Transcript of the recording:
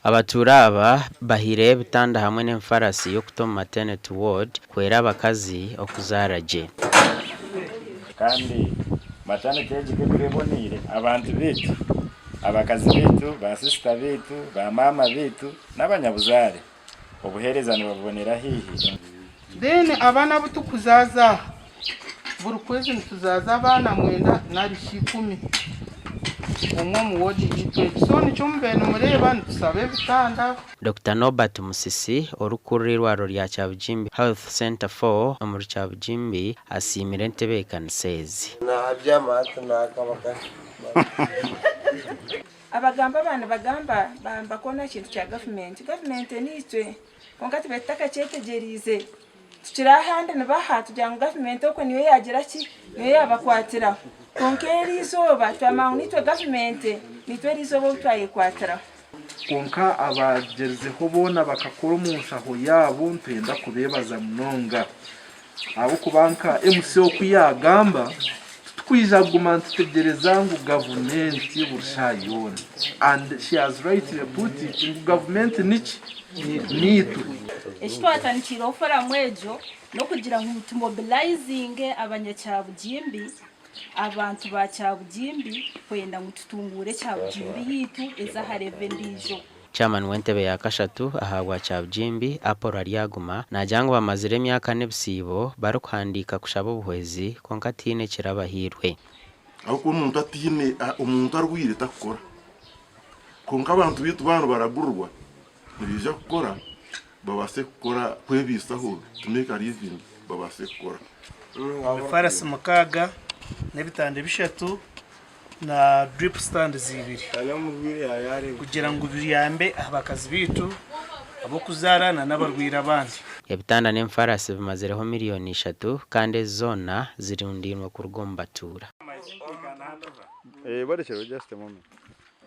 Abatuura aba bahaireyo ebitanda hamwe n'emifarasi y'okuta omu maternity ward kuhwera abakazi okuzaara gye. Kandi maternity egi ku ekuba eboneire, abantu baitu, abakazi baitu, ba sisita baitu, ba maama baitu n'abanyabuzaare, obuheereza nibabubonera haihi. Then abaana abu tukuzaaza aha, buri kwezi nituzaaza abaana mwenda narishi ikumi omwe omu ward yaitu egi. So nikyo mubaire nimureeba nitusaba ebitanda. Dokita Norbert Musisi, orikukurira eirwariro rya Kyabugimbi Health Centre 4 omuri Kyabugimbi asiimire entebeekanisa ezi. Abagamba ba nibagamba ba nibakoona aha kintu kya gavumenti. Gavumenti niitwe kwonka tubaire tutakakyetegyereize. Tukiri ahandi nibaha tugira ngu gavumenti okwo niyo yaagira ki, niyo yaabakwatiraho. Kwonka eri izooba twamanya ngu niitwe gavumenti, niitwe eri izooba obu twayekwatiraho. Kwonka abagyerizeho boona bakakora omu nshaho yaabo nitwenda kubeebaza munonga ahabw'okuba nka MC oku yaagamba titukwija kuguma nitutegyereza ngu gavumenti buri shaaha yoona and she has rightly put it ngu gavumenti niki? Niitwe. Eki twatandikiireho foramu egyo n'okugira ngu tumobilizinge abanyakyabugimbi, abantu ba Kyabugimbi kwenda ngu tutunguure Kyabugimbi yaitu eze aha level endiijo. Chairman w'entebe ya kashatu ahabwa Kyabugimbi, Apollo Aryaguma, naagira ngu bamazire emyaka n'ebisiibo barikuhandiika kushaba obuhwezi kwonka tihaine ekirabahairwe. Ahabw'okuba omuntu ataine, omuntu arwaire takukora. Kwonka abantu baitu baaba nibaragurirwa, nibaija kukora babaase kukora kwebaisaho to make a living babaase kukora. Efarasi mukaaga n'ebitanda bishatu na drip stands ibiri kugira ngu biyambe aha bakazi baitu ab'okuzaara na n'abarwaire abandi. Ebitanda n'enfarasi bimazireho miriyoni ishatu kandi ezi zoona zirundiinwe kuruga omu batuura.